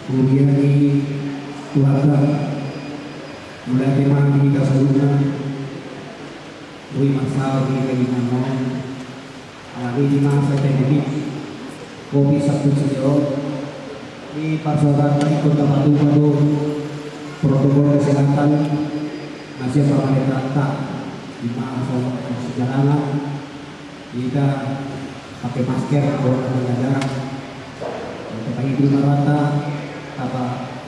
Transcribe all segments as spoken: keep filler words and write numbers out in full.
Huria ni Tuhanta, mauliate ma di hita saluhutna. Boi marsaor hita di na on, alani di masa pandemi covid sapuluh sia on, di parsaoranta ingkon tapatupa do protokol kesehatan na sian pamarentanta, di masa sijalanan. Hita pake masker, dohot jaga jarak. Tapahitung ma rohanta, tapa,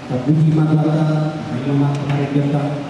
tapuji ma Tuhanta, tapaima ma pamarentanta.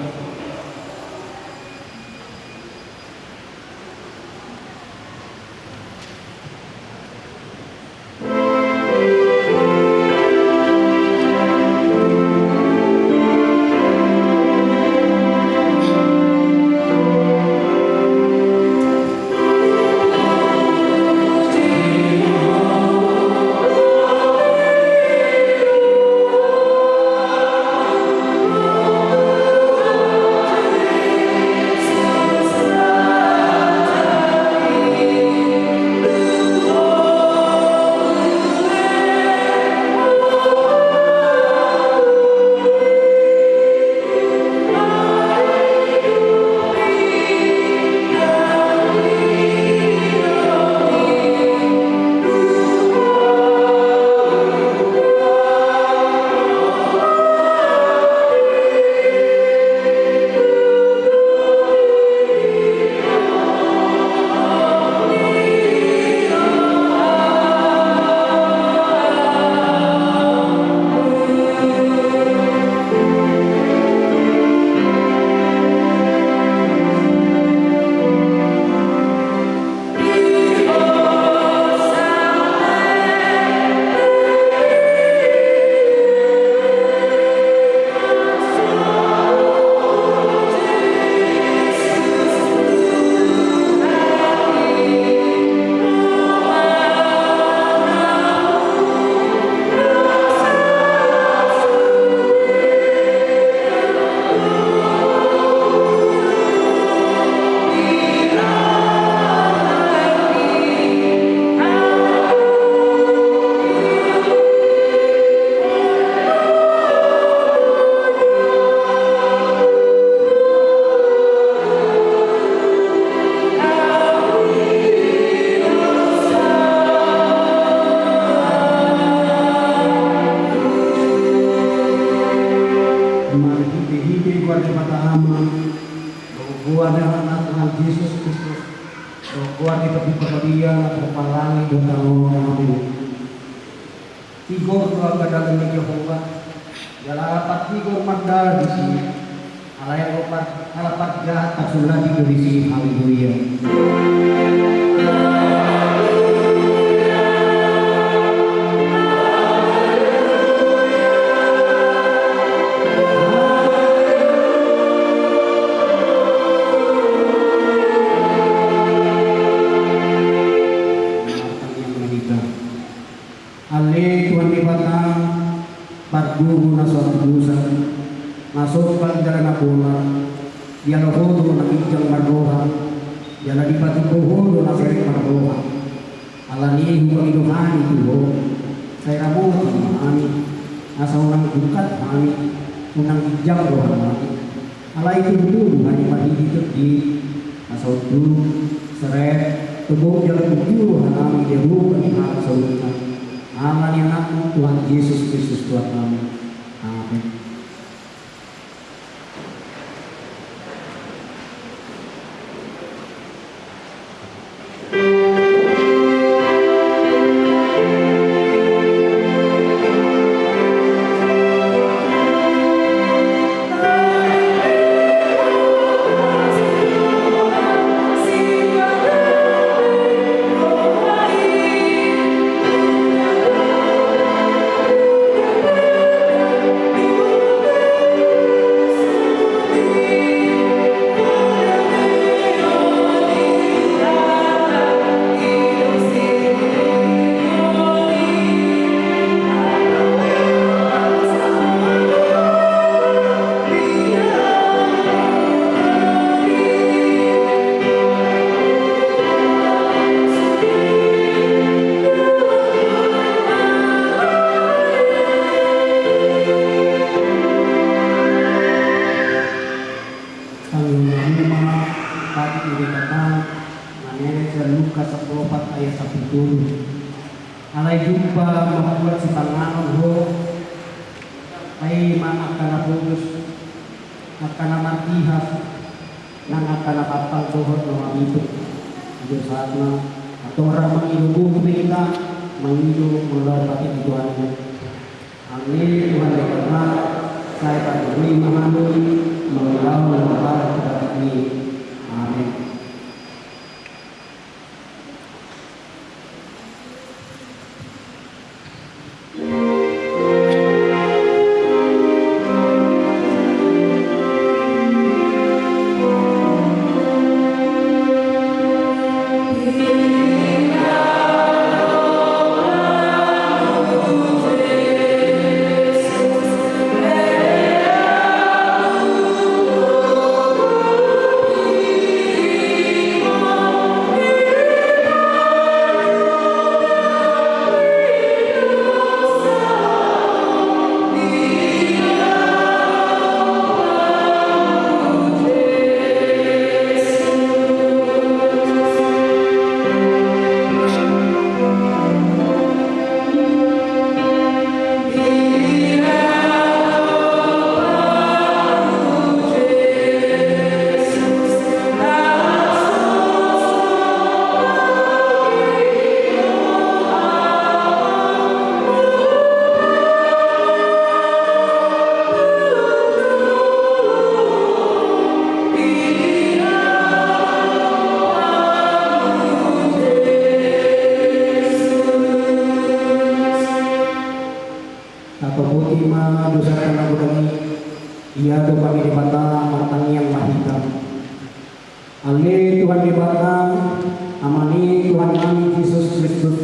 Marhite-hite goar ni Debata Ama, dohot goar ni Anakna Tuhan Jesus Kristus, dohot goar ni Tondi Parbadia, na pomparan langit dohot tano on. Amin. Tigor do angka dalan ni Jahowa, jala partigor ma disi. Alai anggo par-, ala parjahat parsullaki do disi. Haleluya. Ale Tuhan Debata, Parguru na so antusan, na sombong jala na pola, dialo Ho do na ginjang marroha, jala dipatimbo Ho do na serep marroha. Alani i hupangido hami tu Ho, sai ramoti ma hami, asa unang bungkat hami, unang ginjang roha nami. Alai tudutudu hami marhite Tondim, asa unduk, serep, togop jala tutu roha nami di adopan ni halak saluhutna. Ala ni Anakmu Tuhan Jesus Kristus Tuhan nami. Amin. Padi ni Debata, na nilehon sian Lukas sampulu opat ayat sampulu tolu. Alai jumpa mambuat sipanganon ho, paima angka na pogos, angka na martihas, nang angka na pampang dohot na mamitu. Ajo saat na, atau orang mangido buku berita, mangido mula pati di Tuhan. Amin. Tuhan Debata, sai patuhi ma hami, mangulahon na parhata-Ni. Amin. Tatopoti ma dosa na godang i, ia dopan ni Debata martangiang ma hita. Ale Tuhan Debata, Ama ni Tuhan nami Jesus Kristus,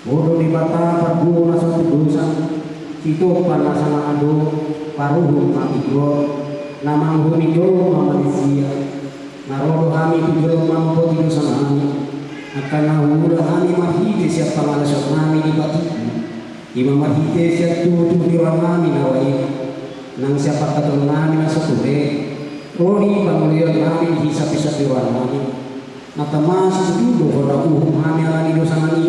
Ho do Debata pargual na so tung dosa, sitompa na sanga adong, paruhut na tigor, na manguhumi jolma manisia. Na ro do hami tu jolma mamboto dosa nami, angka na huula hami marhite sian pangalaosion nami di patikMu. Ima marhite sian tutu ni roha nami na baen, nang sian pangkataion nami na so ture, ro di pangoloion nami di hisap-hisap ni roha nami. Na tama situtu do Ho na uhum hami ala ni dosa nami,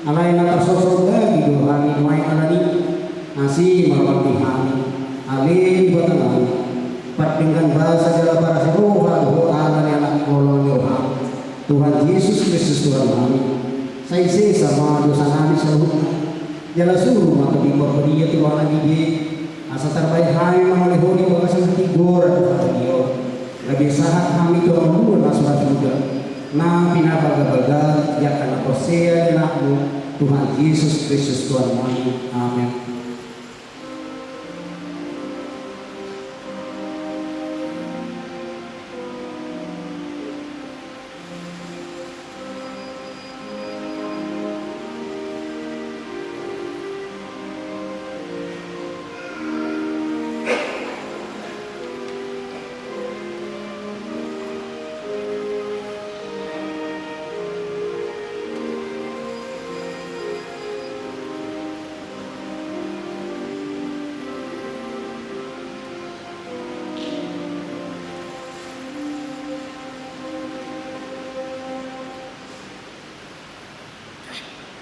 alai na tarsosor bagi do hami nuaeng ala ni i. Asi ma rohaM di hami, ale Debata nami, pardenggan basa jala parasi roha do Ho ala ni Anak holong ni rohaM, Tuhan Jesus Kristus Tuhan nami. Sai sesa ma dosa nami saluhutna, jala suru ma Tondi Parbadia tu roha nami be, asa tarbahen hami mangalean Ho di bagasan hatigoran dohot hatagiaon, gabe sahat hami tu hangoluan na so ra suda, na pinabagabaga di angka na porsea di AnakMu, Tuhan Jesus Kristus Tuhan nami. Amen.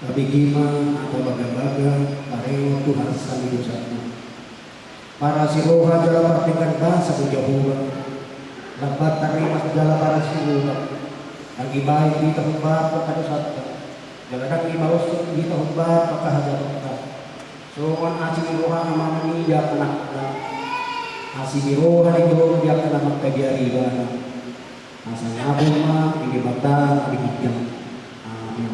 Tabege ma angka bagabaga, taringot tu harsa ni dosanami. Parasi roha jala pardenggan basa do Jahowa, lambat tarrimas jala parasi roha, ndang dibahen hita hombar angka dosanta, jala ndang dibahen hita hombar angka hajaronta. Songon asi ni roha Amanami dibahen anakna, asi ni roha ni jolma dibahen na mangkabiari ibana. Asa nabun ma di Debata na di ginjang. Amen.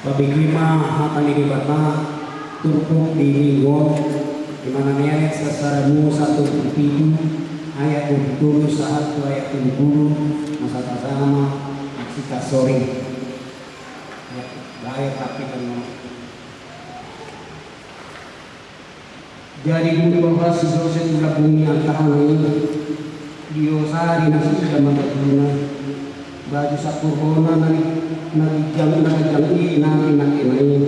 Pabege ma hata ni Debata turpuk di minggu on, di mana ni ayat sasada dua sahat turpuk pitu, ayat dua pulu tolu sahat tu ayat tolu pulu, masa pertama, aksi kasoring. Ya, baik, tapi kan Jadi dung dibahen si Josep tu lambung ni angka hana i, diosari nasida ma batuna, baju sakurhona na ni, na ginjang, na ginjang i, na, na kena i.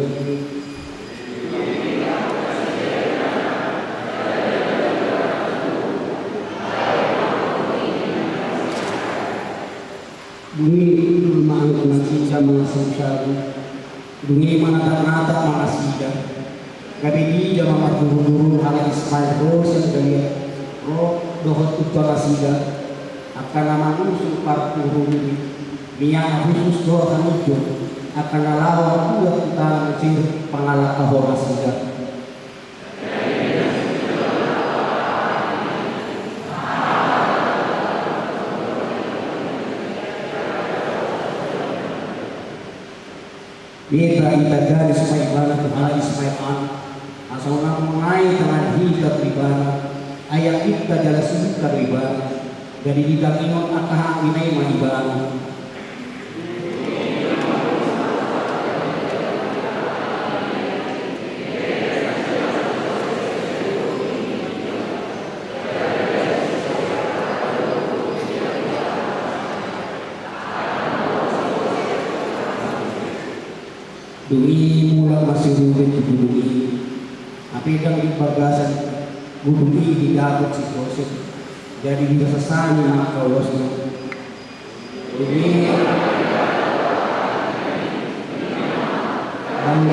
Dung i hundul ma anggo nasida mangasabusabu. Dung i manatap-natap ma nasida. Gabe diida ma marhurhur halak Ismael ro sian galean, ro dohot tu nasida, angka na mangusung parhurhur i, mian na hushus dohot hanijon, angka na laho marbuat tu tano Mesir, pangalangkahon nasida. Beta i tagaris ma ibana tu halak Ismael an, asa unang mangai tangan hita tu ibana, ai anggiat jala suhut do ibana. Jadi ditangihon angka hanggi na i ma ibana. Dung i mulak ma si Ruben tu gulung i, hape ndang di bagasan gulung i didapot si Josep, jadi dibasansani ma angka ulosna. Dung i, dung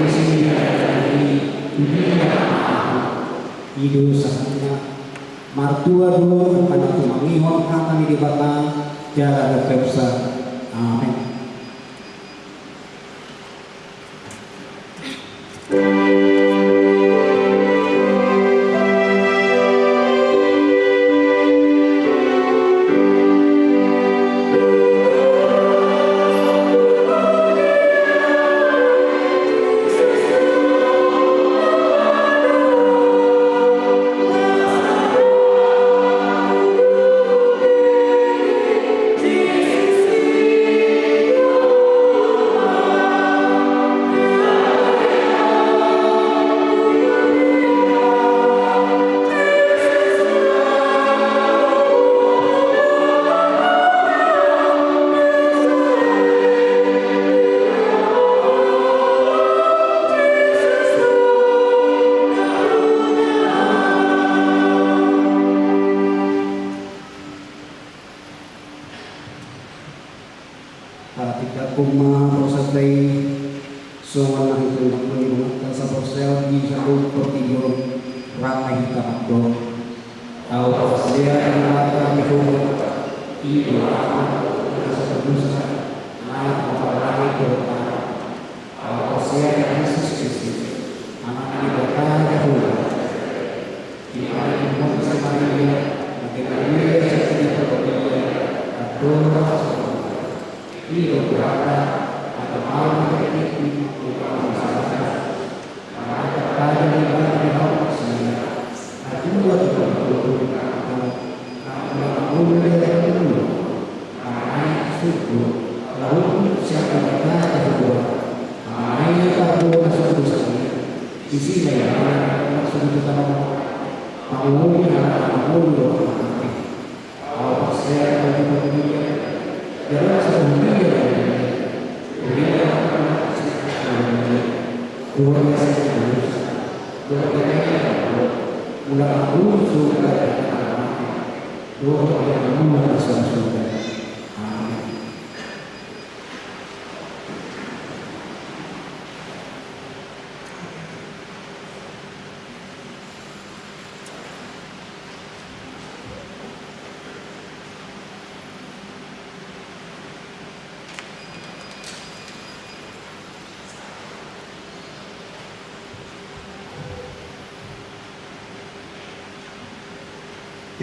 i, dung i, i do sahatna. Martua do angka na tumangihon hata ni Debata jala dohot hepsa. Amen. Tatingkashon ma prosesna i, songon na hutondangkon di dongan saporseaon di saluhut portibi on, rap ma hita mandok. Ahu porsea di Debata Jahowa, i do Ama, na so berdosa, na mamparlangit dohot tano. Ahu porsea di Jesus Kristus, Anak ni Debata Jahowa. Di mana di rumah si Maria, di Maria jadi di perkopian, ador. I do berada, atau mau menjadi di rumah masyarakat. Maka pada di bawah manusia, adua tu perkopian, namun dia dulu. Amai surgo, laut siapa berkata kedua. Amai pardua surgo sendiri. Isi layanan maksud kita mau. Panguli anak panguli orang mati. Ahu porsea di Maria. Dalam satu dunia dari dunia. Dunia anak anak sih. Keluarga sih. Keluarga ini. Ulang aku surga dan anak mati. Dohot di angka na mangula di surga. Amen.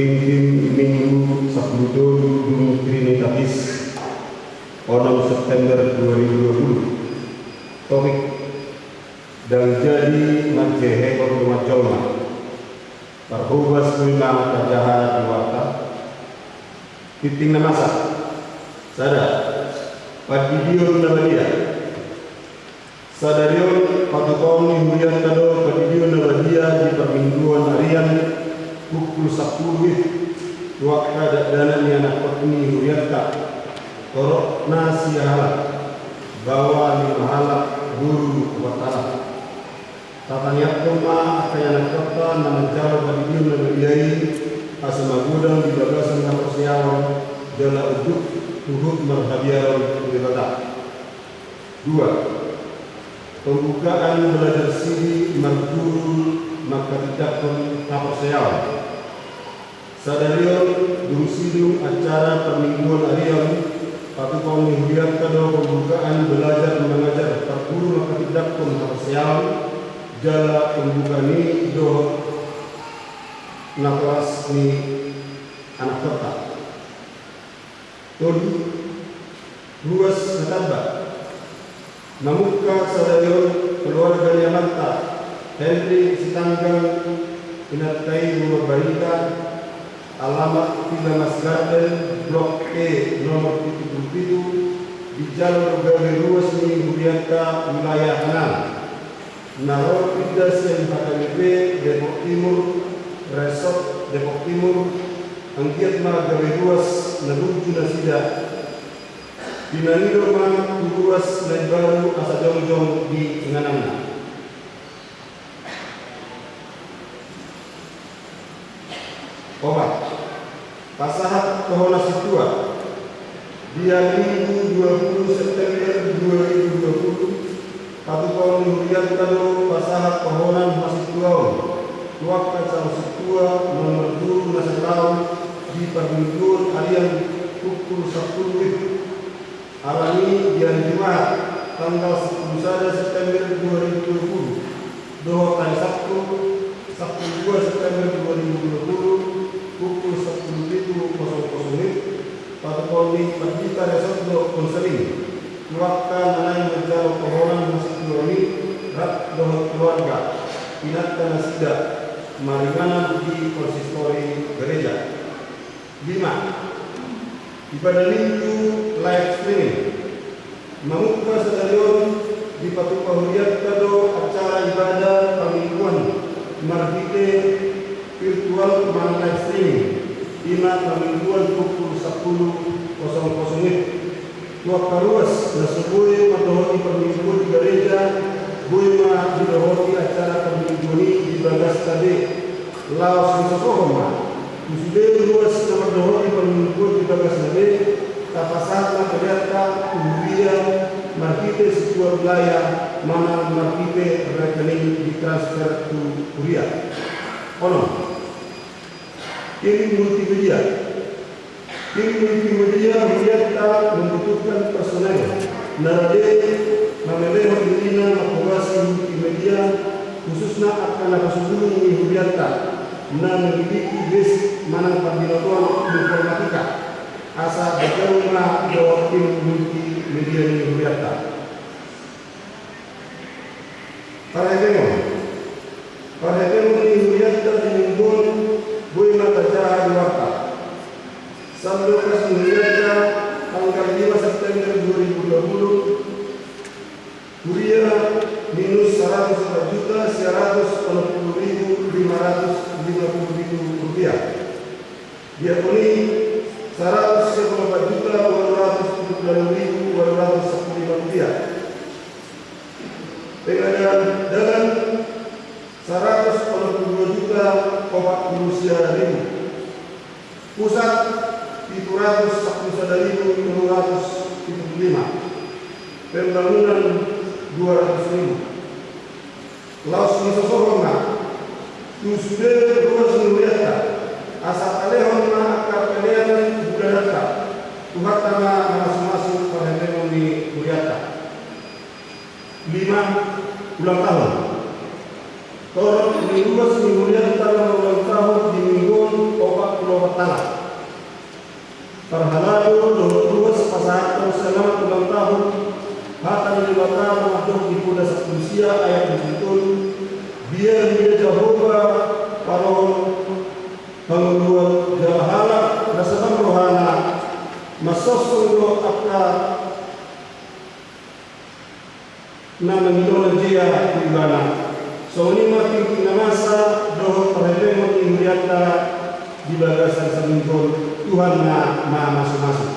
Tingki Minggu sampulu tolu dung Trinitatis, onom September dua ribu dua puluh. Topik: Ndang jadi manjehehon dongan jolma. Parhobas boi ma tajaha di warta. Tingting na masa: Sada, pandidion na badia. Sadari on patupaon ni hurianta do pandidion na badia di parmingguon arian pukul sampulu i, tu angka dakdanak ni anakhon ni hurianta, torop na sia halak, baoa lima halak, boru opat halak. Tatangiangkon ma angka ianakhonta na manjalo pandidion na badia i, asa magodang di bagasan haporseaon jala unduk huhut marhabiaron tu Debata. Dua, pembukaan belajar sidi marguru manghatindanghon haporseaon. Sadari on dung sidung acara parmingguon arian, patupaon ni hurianta do pembukaan belajar mengajar parguru manghatindanghon haporseaon, jala pembukaan i dohot natoras ni anakhonta. Tolu, ruas na tamba. Mamungka sadari on keluarga ni amanta Henry Sitanggang, inanta i Nurbarita, alamat Villa Mas Garden, Blok E, nomor pitu pulu pitu, dijalo do gabe ruas ni hurianta wilayah Hanang. Na ro pinda sian H K B P Depok Timur, Resort Depok Timur, anggiat ma gabe ruas na burju nasida. Pinangido ma tu ruas na imbaru asa jongjong di ingananna. Opat, pasahat tu hona sintua. Di ari Minggu dua puluh September dua ribu dua puluh, patupaon ni hurianta do pasahat pahonan hasintuaon tu angka calon sintua na marguru na salaon di parmingguon arian pukul sampulu i. Alani i di ari Jumat, tanggal sampulu sada September dua ribu dua puluh, dohot ari Sabtu, sampulu dua September dua ribu dua puluh, pukul sampulu pitu kosong kosong i, patupaon ni pandita resort dohot konseling tu angka na naeng manjalo pahonan hasintuaon i rap dohot keluarga, inanta nasida, maringanan di konsistori gereja. Lima, ibadah Minggu live streaming. Mamungka sadari on dipatupa hurianta do acara ibadah parmingguon marhite virtual manang live streaming, i ma parmingguon pukul sampulu kosong kosong i. Tu angka ruas na so boi mandohoti parmingguon di gareja, boi ma didohoti acara parmingguon i di bagasta be. Laos disosohon ma, tu sude ruas na mandohoti parmingguon di bagasta be, tapasahat ma peleanta tu huria marhite sintua wilayah manang marhite rekening ditransfer tu huria. Onom, tim multimedia. Tim multimedia hurianta membutuhkan personel na rade mamelehon dirina manghobasi multimedia, khususna angka na pasubulung ni hurianta na memiliki basic manang parbinotoan informatika, asa bergabung ma dohot tim multimedia ni hurianta. Parhetemon. Parhetemon ni hurianta di Minggu on boi ma tajaha di warta. Sandok kas ni hurianta, tanggal lima September dua ribu dua puluh, huria minus saratus opat juta sia ratus onom pulu ribu lima ratus lima pulu pitu rupiah. Diakoni saratus sia pulu opat juta ualu ratus pitu pulu ualu ribu ualu ratus sampulu lima rupiah. Pengadaan dalan saratus onom pulu dua juta opat pulu sia ribu. Pusat pitu ratus sampulu sada ribu tolu ratus pitu pulu lima. Pembangunan dua ratus ribu. Laos disosohon ma tu sude ruas ni hurianta, asa talehon ma angka pelean bulananta tu Tuhanta na mamasumasu parhetemon ni hurianta. Lima, ulang tahun. Torop ni ruas ni hurianta na ulang tahun di Minggu on opat pulu opat halak. Parhalado dohot ruas pasahathon selamat ulang tahun Hata ni Debata na mandok di Poda sampulu sia ayat na pitu: Biar dia Jahowa parumaen hangoluan jala halak na sangap rohana, mansosong do angka na mangido na jea tu Ibana. Songon i ma tingting na masa dohot parhepengon ni hurianta di bagasan sadari on. Tuhan na mamasumasu.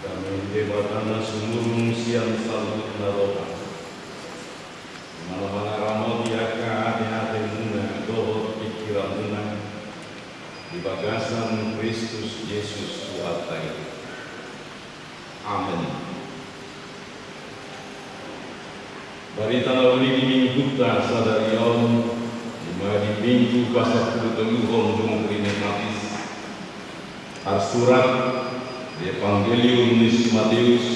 Damei ni Debata na sumurung sian saluhutna roha, na mangaramoti angka ateatemuna dohot pingkiranmuna di bagasan Kristus Jesus Tuhanta i. Amen. Barita na uli di Minggunta sadari on, di Di Minggu pasampulu toluhon dung Trinitatis, tarsurat di Evangelium ni si Mateus,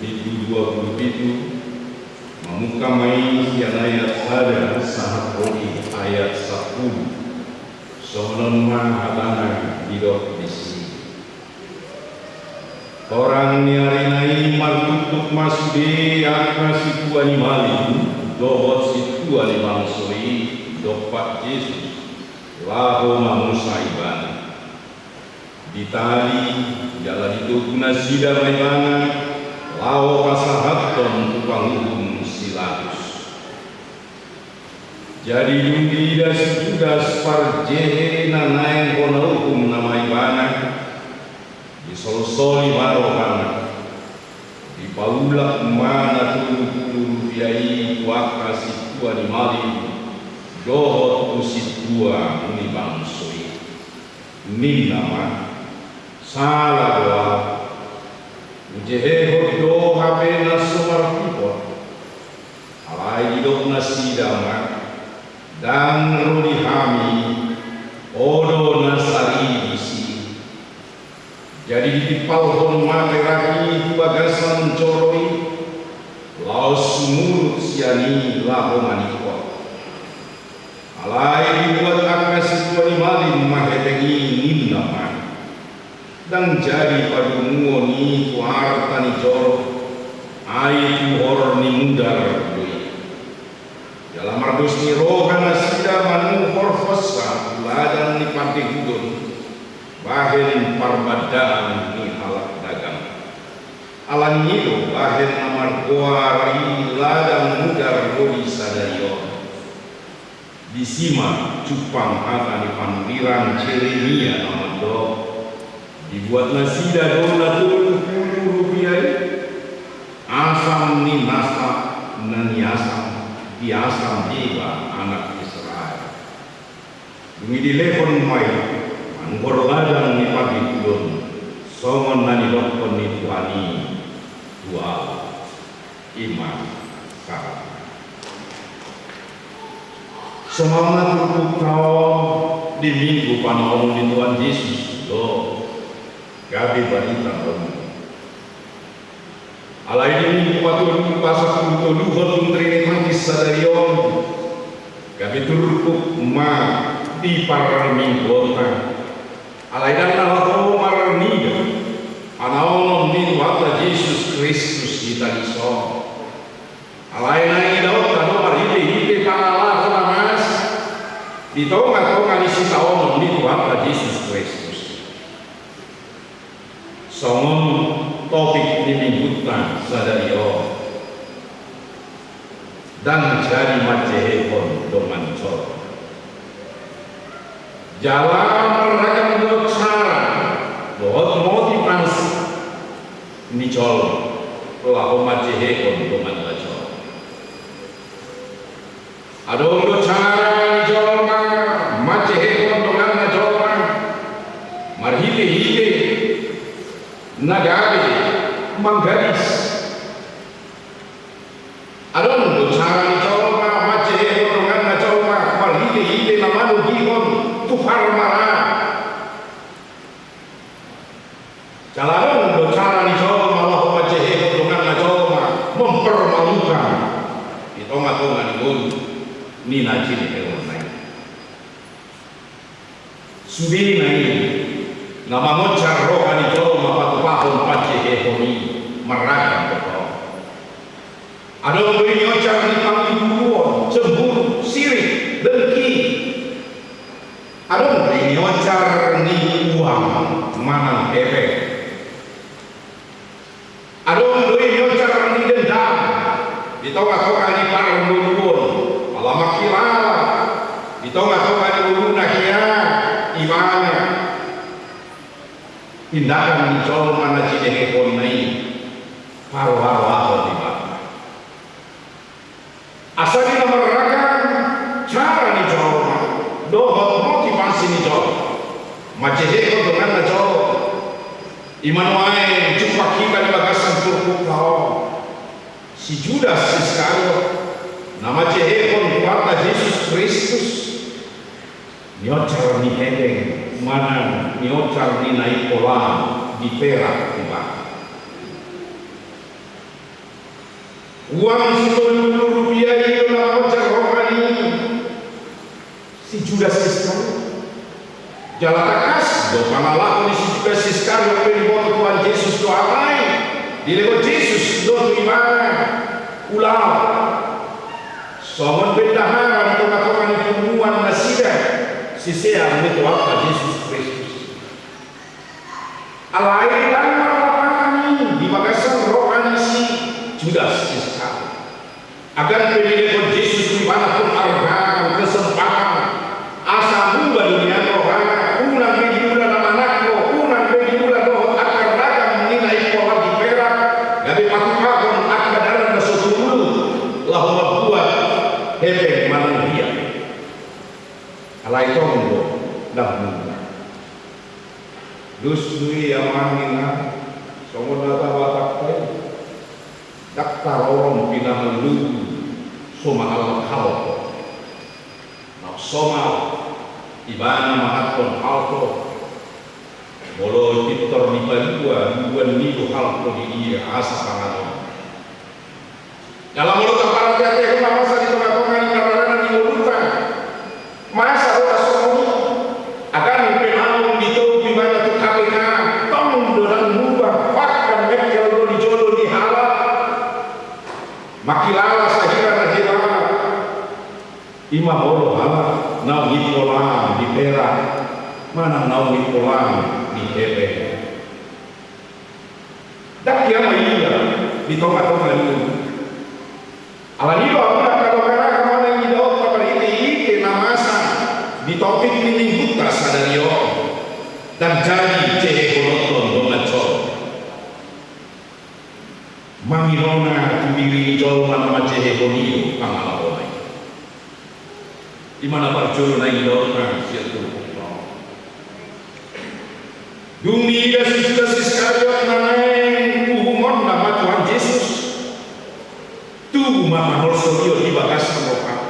bindu dua pulu pitu, mamungka ma i sian ayat sada sahat ro di ayat sampulu. Songon on ma hatana didok disi. Torang ni arina i martuktuk ma sude angka sintua ni malim dohot sintua ni bangso i dompak Jesus, laho mamusa ibana. Ditali jala ditogu nasida ma ibana laho pasahathon tu panguhum si Pilatus. Jadi dung diida si Judas parjehe na naeng hona uhum nama ibana, disolsoli ma rohana. Dipaulak ma na tolu pulu rupia i tu angka sintua ni malim dohot tu sintua ni bangso i. Ninna ma, sala do ahu. Hujehehon do hape na so marpipot. Alai didok nasida ma, ndang ro di hami, ho do na sari disi. Jadi ditimpalhon ma perak i tu bagasan joro i, laos sumurut sian i laho maningkot. Alai dibuat angka sintua ni malim ma hepeng i, ninna ma, ndang jadi padomuon i tu arta ni joro, ai tu hor ni mudar do i. Jala mardos ni roha nasida manuhorhonsa tu ladang ni pandehuton bahen parbandaan ni halak dagang. Alani i do bahen na margoar i ladang mudar do di sadari on. Disi ma jumpang hata ni panurirang Jeremia na mandok, dibuat nasida do na tolu pulu rupia i, asam ni nasa na niasam, diasam Debata anak Israel. Dung i dilehon ma i manuhor ladang ni pandehuton, songon na nidokkon ni Tuhan i tu ahu. I ma sahat. Songon na turpukta on di Minggu panaon ni Tuhan Jesus do gabe barita na uli. Alai di Minggu patolu, pasampulu toluhon dung Trinitatis sadari on, gabe turpuk ma di parmingguonta. Alai ndang na laho marnida panaonon ni Tuhanta Jesus Kristus hita dison. Alai naeng idaonta do marhitehite pangalaho na las di tongatonga ni sitaonon ni Tuhanta Jesus Kristus. Songon topik ni Minggunta sadari on, ndang jadi manjehehon dongan jolma. Jala marragam do cara dohot motivasi ni jolma laho manjehehon donganna jolma. Adong do cara ni jolma manjehehon donganna jolma marhitehite na gabe manggadis. Adong do cara ni jolma manjehehon donganna jolma marhitehite na manogihon tu parmaraan. Jala adong do cara ni jolma laho manjehehon donganna jolma mempermalukan di tongatonga ni ngolu ni na jinehehonna i. Sudena i na mangonjar roha ni jolma patupahon panjehehon i marragam do. Adong do i nionjar ni pangiburuon, cemburu, sirik, dengki. Adong do i nionjar ni uang manang hepeng. Adong do i nionjar ni dendam di tongatonga ni parngoluon, ala mangkilala di tongatonga ni ngoluna hea ibana. Tindakan ni jolma na jinehehonna i paroaroahon ibana. Asa di na marragam cara ni jolma dohot motivasi ni jolma manjehehon donganna jolma. I ma nuaeng jumpang hita di bagasan turpukta on. Si Judas Iskariot na manjehehon Tuhanta Jesus Kristus Niocar ni hepeng manang niocar ni na ingkon di perak ibana. Uang sitolu pulu rupiah i do na niocar roha ni si Judas Iskariot. Jala tangkas do pangalaho ni si Judas Iskariot pe diboto Tuhan Jesus do, alai dilehon Jesus do tu ibana ulaon songon bendahara di tongatonga ni punguan nasida, sisean ni Tuhanta Jesus Kristus. Alai ndang marlapatan i di bagasan roha ni si Judas Iskariot. Angka pe dilehon Jesus tu ibana pun arga kesempatan asa muba do nian rohana, unang be diula nama anakmu, unang be diula dohot angka ragam ni na ingkon di perak, gabe patupahon angka dalan na so tutu laho mambuat hepeng manang dia. Alai tong do ndang muba. Dos do i amang inang, songon hata Batak pe, ndang tarorong pinahan lubu so mangallang halto. Nang somal ibana manganhon halto, molo pintor dipalua lubuan ni do halto di dia asa panganon. Jala molo taparhatiatehon na masa di tongatonga ni pardalanan ni ngolunta, masa do na songon i. Angka pe naung ditogu ibana tu K P K, tong do ndang muba, bahkan mengkel do di jolo ni halak. Mangkilala sahira na hela. Ima molo halak naung ingkon di perak manang naung ingkon di hepeng. Ndang hea maila di tongatonga ni ngolu. Alani i do hamu angka dongan, angka na hinaholongan, marhitehite na masa di topik ni minggunta sadari on, ndang jadi jehehononhon dongan jolma. Manginona tu diri ni jolma na manjehehon i do pangalahona i. Ima na parjolo na hinaholongan sian turpukta on. Dung diida si Judas Iskariot na naeng uhumonna ma Tuhan Jesus, tubu ma panolsolion di bagasan rohana.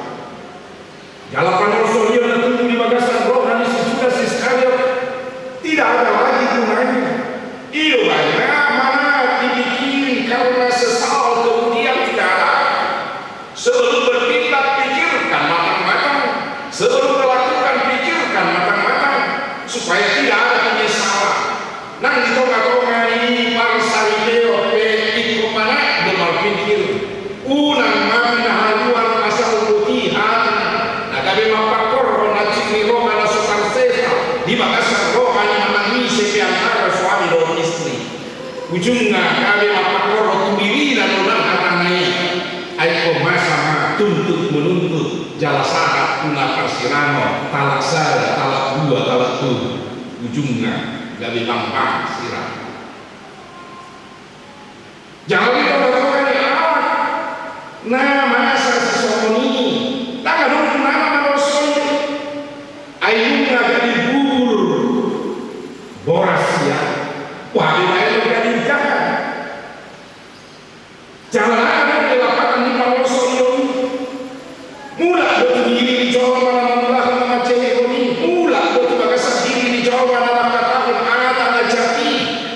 Jala panolsolion na tubu di bagasan roha ni si Judas Iskariot, tidak ada lagi gunanya. I do umbahen na mana dipikiri karena sesal kemudian tidak ada. Sebelum bertindak, pikirkan matang-matang. Sebelum melakukan, pikirkan matang-matang, supaya tidak ada penyesalan. Nang di tongatonga ni parsaripeon pe ingkon manat do marpingkir. Unang ma pinahaluan asa umboti hata na gabe mampangkorhon hansit ni roha na so tarsesa di bagasan roha ni manang ise pe antara suami dohot istri. Ujungna gabe mampangkorhon tu dirina do nang hatana i. Ai ingkon masa ma tuntut menuntut, jala sahat tu na parsirangon, talak sada, talak dua, talak tolu. Ujungna gabe bangbang sirang. Jala di tongatonga ni halak na masa sisongon i, ndang adong tu nama manolsoli. Ai nunga gabe bubur boras ia, gabe baen do gabe jahat. Jala ndang adong di lapatan ni panolsolion i. Mulak do tu diri ni jolma na mangulahon na manjehehon i, mulak do tu bagasan diri ni jolma na mangkatahon hata na jat i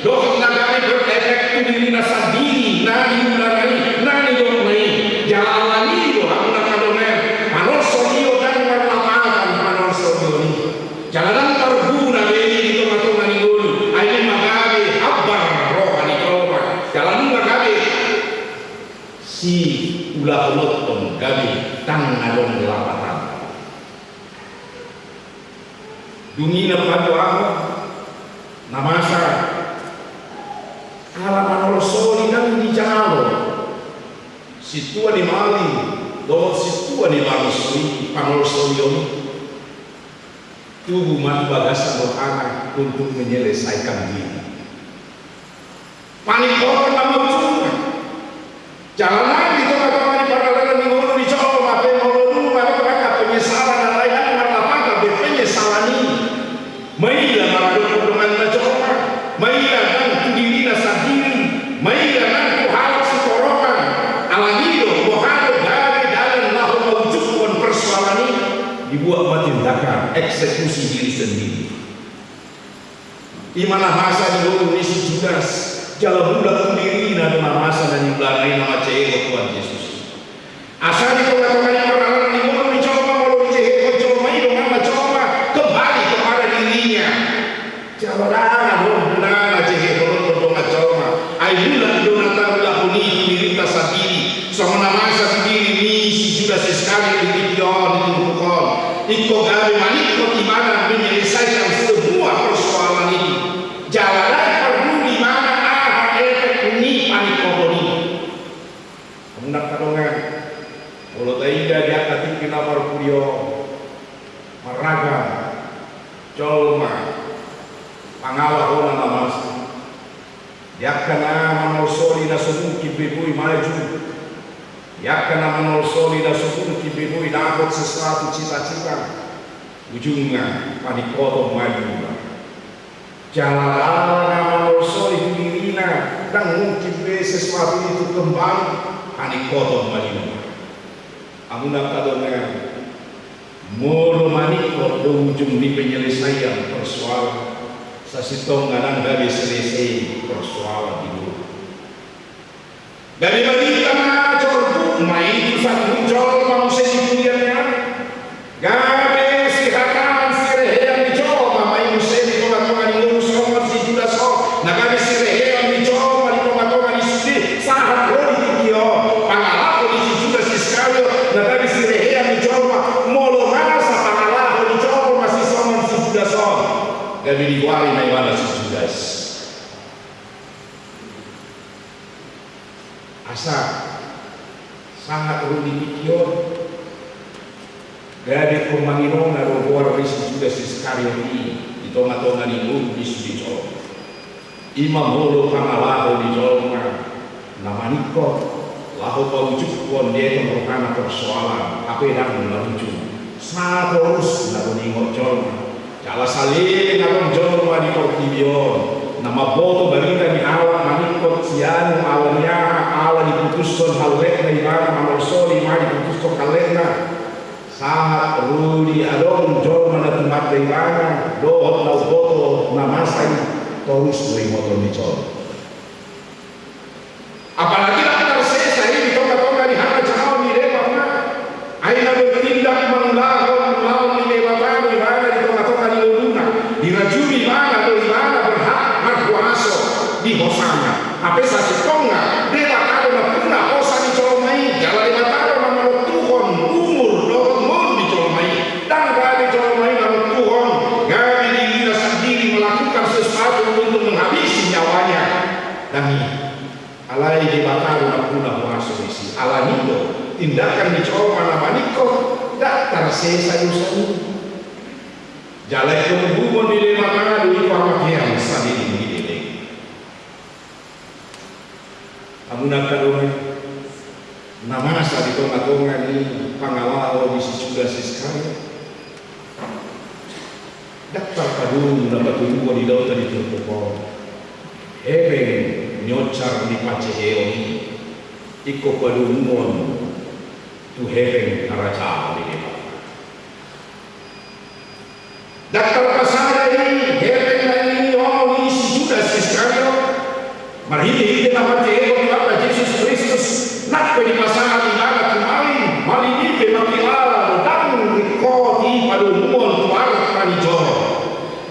dohot na gabe berefek tu dirina sandiri, na niulana i, na nidokna i. Jala alani i do hamu na madongan, panolsolion ndang marlapatan panolsolion i. Jala ndang marguna be i di tongatonga ni ngolu, ai nunga gabe hambar roha ni jolma. Jala nunga gabe siulahonon, gabe ndang adong lapatan. Dung i na paduahon na masa, ala manolsoli nang dijalo sintua ni malim dohot sintua ni bangso i panolsolion i. Tubu ma tu bagasan rohana untuk menyelesaikan diri. Paningkoton nama ujungna. Jala nang di tongatonga ni pardalanan ni ngolu ni jolma pe molo nunga adong angka penyesalan na lain, ndang marlapatan be penyesalan i. Maila mangadopi donganna jolma, maila nang tu dirina sandiri, maila nang tu halak sitorongan. Alani i do, boha do gabe dalan laho maujukhon persoalan i? Dibuat ma tindakan eksekusi diri sendiri. I ma na masa di ngolu ni si Judas, jala mulak tu dirina do na masa na niulana i na mansai egot Tuhan Jesus. Asa di tongatonga ni paralana ni ngolu ni jolma, molo dijehehon jolma i donganna jolma, kembali kepada dirinya. Jala ndang adong na jehehon dongan jolma. Ai mulak do na taulahon i tu dirinta sandiri. Songon na masa tu diri ni si Judas Iskariot di tingki on, di turpuk on. Ingkon gabe maningkot ibana menyelesaikan semua persoalan itu. Jala ndang parduli ibana aha efek ni paningkoton i. Hamu angka dongan, molo taida di angka tingki na parpudi on, marragam jolma pangalaho na masa. Di angka na manolsoli na so mungkin be boi maju. Di angka na manolsoli na so mungkin be boi dapot sesuatu cita-cita. Ujungna paningkoton ma i. Jala na manolsoli tu dirina, ndang mungkin be sesuatu itu kembali, paningkoton ma i. Hamu angka dongan, molo maningkot do ujung ni penyelesaian persoalan, sasintongna ndang gabe selesai persoalan di ngolu. Gabe balintang ma jorbut ma i tu saluhut jolma muse di dunia on. Gabe sihataon sirehean ni jolma ma i muse di tongatonga ni ngolu songon si Judas on. Na gabe sirehean ni jolma di tongatonga ni sude sahat ro di tingki on. Pangalaho ni si Judas Iskariot na gabe sirehean ni jolma. Molo masa pangalaho ni jolma sisongon si Judas on, gabe digoari ma ibana si Judas. Asa sahat ro di tingki on, gabe ingkon manginona do goar ni si Judas Iskariot i di tongatonga ni ngolu ni sude jolma. I ma molo pangalaho ni jolma na maningkot laho paujunghon, dieton rohana persoalan, hape ndang na ujung. Satorusna do diingot jolma. Jala saleleng adong jolma di portibi on na mamboto barita ni halak maningkot sianu ala ni aha, ala diputushon hallekna ibana, manolsoli ma diputushon hallekna. Sahat ro di adong jolma na tumanda ibana dohot na umboto na masa i, torus do ingoton ni jolma. Apalagi ndang tarsesa i di tongatonga ni hata jahaon ni Debata. Ai na bertindak mangulahon ulaon ni Debata do ibana di tongatonga ni ngoluna. Dirajumi ibana do ibana berhak marhuaso di hosana. Hape sasintongna Debata do nampuna hosa ni jolma i, jala Debata do na manontuhon umur dohot ngolu ni jolma i. Ndang gabe jolma i manontuhon, gabe dirina sandiri melakukan sesuatu untuk menghabisi nyawanya. Ndang i. Alai Debata do nampuna huaso disi. Alani do tindakan ni jolma na maningkot ndang tarsesa dosa i. Jala ingkon uhumon ni Debata do i tu hamatean saleleng ni leleng. Hamu angka dongan, na masa di tongatonga ni pangalaho ni si Judas Iskariot. Ndang tarpadomu na patoluhon i, didok di turpuk on. Hepeng ni onsar ni panjehehon i ingkon padomuhon tu hepeng harajaon ni Debata. Ndang tarpasada i hepeng na nilehon ni si Judas Iskariot. Marhitehite na manjehehon Tuhanta Jesus Kristus, nang pe dipasahat ibana tu malim, malim i pe mangkilala do ndang ringkot i padomuhon tu arta ni joro.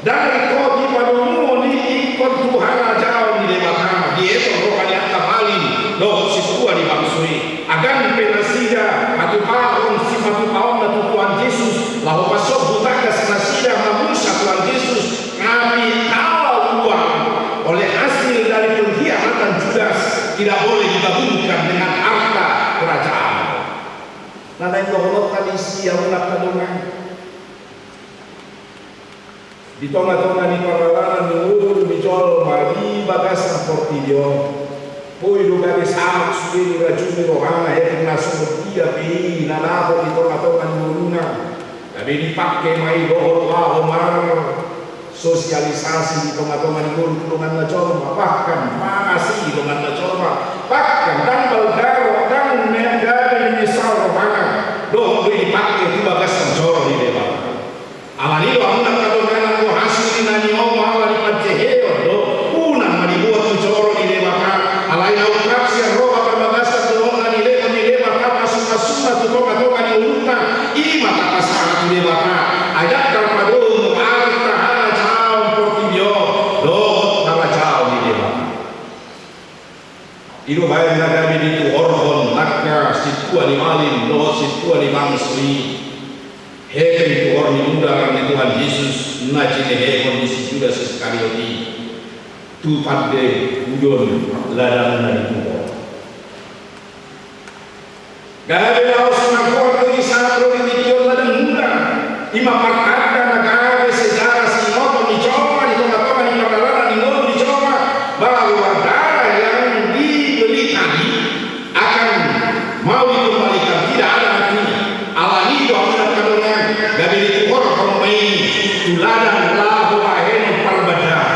Ndang ringkot i padomuhon i ingkon tu harajaon ni Debata, dieton roha ni angka malim dohot sintua ni bangso i. Agan pe nasida patupahon simatupaonna tu Tuhan Jesus, laho pasombu tangkas nasida mamusa Tuhan Jesus, tapi kalau uang oleh hasil dari pengkhianatan Judas tidak boleh digabungkan dengan harta kerajaan. Na naeng dohononta disi, hamu angka dongan. Di tongatonga ni paralanan ni ngolu ni jolma di bagasan portibi on, boi do gabe sahat sude dirajumi rohana hepeng na songon dia pe i na dapot di tongatonga ni ngoluna. Gabe dipangke ma i dohot laho marsosialisasi di tongatonga ni ngolu tu donganna jolma, bahkan mangasihi donganna jolma, bahkan ndang balga ro, ndang gabe menyesal rohana, dohot do i dipangke tu bagasan joro ni Debata. Alani do I do baen na gabe dituhorhon angka sintua ni malim dohot sintua ni bangso i hepeng tuhor ni mudaran ni Tuhan Jesus na jinehehon ni si Judas Iskariot i tu pande ujung ladang na dituhor. Gabe laos na tuhor ni sahat ro di tingki on ladang muda. I ma partanda na gabe sejarah siboto ni jolma di tonga-tonga ni pardalanan ni ngolu ni jolma, bahwa darah yang dibeli tadi akan mau dikembalikan, tidak ada artinya. Alani i do angka dongan, gabe dituhorhon ma i tu ladang laho bahenon parbadaran,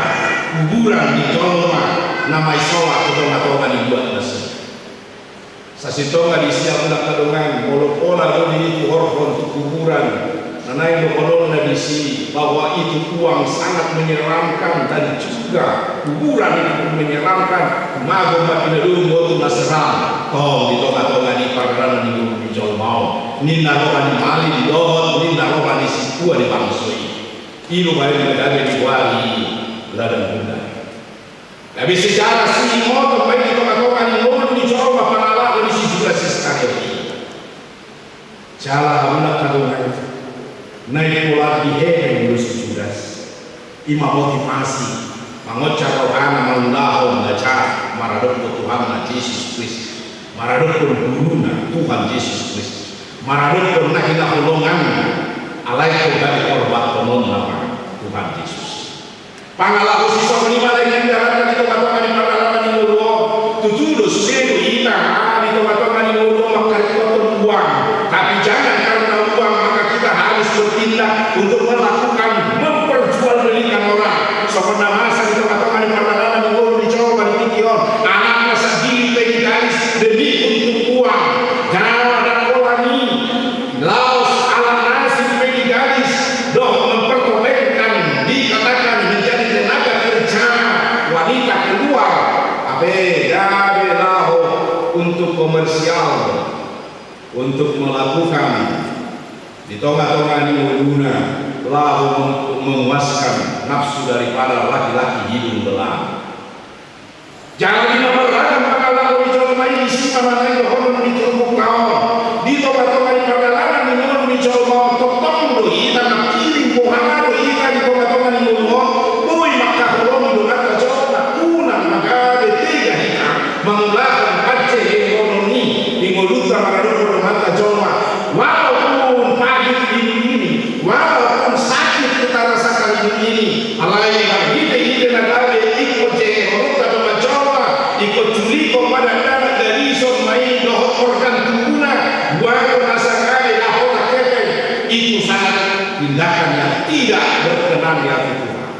kuburan ni jolma na maisolat tu tonga-tonga ni luat na sini. Sasintongna disi angka dongan, molo pola do dituhorhon tu kuburan, na naeng dohononna disi bahwa itu uang sangat menyeramkan dan juga kuburan itu pun menyeramkan. Mago ma pinadomu tu na seram, tong di tonga-tonga ni pardalanan ni ngolu ni jolma on, ninna roha ni malim dohot ninna roha ni sintua ni bangso i. I do baen na gabe diboan i ladang muda. Gabe sejarah siboto ma i di tonga-tonga ni ngolu ni jolma pangalaho ni si Judas Iskariot i. Jala hamu angka dongan, naeng pola dihepeng do si Judas. I ma motivasi mangonjar rohana mangulahon na jat maradophon Tuhanna Jesus Kristus, maradophon guruna Tuhan Jesus Kristus, maradophon na hinaholonganna, alai gabe horbathononna ma Tuhan Jesus. Pangalaho sisongon i ma na indahanna di tonga-tonga ni pardalanan ni ngolu on. Tutu do sude do hita di tonga-tonga ni ngolu on manghatindanghon uang. Tapi jangan karena uang maka kita harus bertindak untuk melakukan memperjualbelikan orang. Songon na masa di tonga-tonga ni pardalanan ni ngolu ni jolma di tingki on, anakna sandiri pe digadis demi untuk uang. Jala ndang pola i, laos ala nasib pe digadis dohot mempertontonkan, dikatakan menjadi tenaga kerja wanita keluar, hape gabe laho untuk komersial, untuk melakukan di tonga-tonga ni ngoluna, laho untuk memuaskan nafsu daripada laki-laki hidung belang. Jala di na marragam pangalaho ni jolma i, disi ma na naeng dohonon di turpukta on, di tonga-tonga ni pardalanan ni ngolu ni jolma on, tongtong do hita mangkirim boha do hita di tonga-tonga ni ngolu on, boi mangkaholongi donganta jolma. Unang ma gabe tega hita mangulahon panjehehonon i di ngolunta maradophon donganta jolma. Walaupun pahit hidup ini, walaupun sakit kita rasakan hidup ini, alai marhite-hite na gabe ingkon jehehononta dongan jolma, ingkon culikhon ma dakdanak, gadison ma i dohot organ tubuna, boanon asa gabe laho hepeng, itu sangat tindakan yang tidak berkenan di hati Tuhan.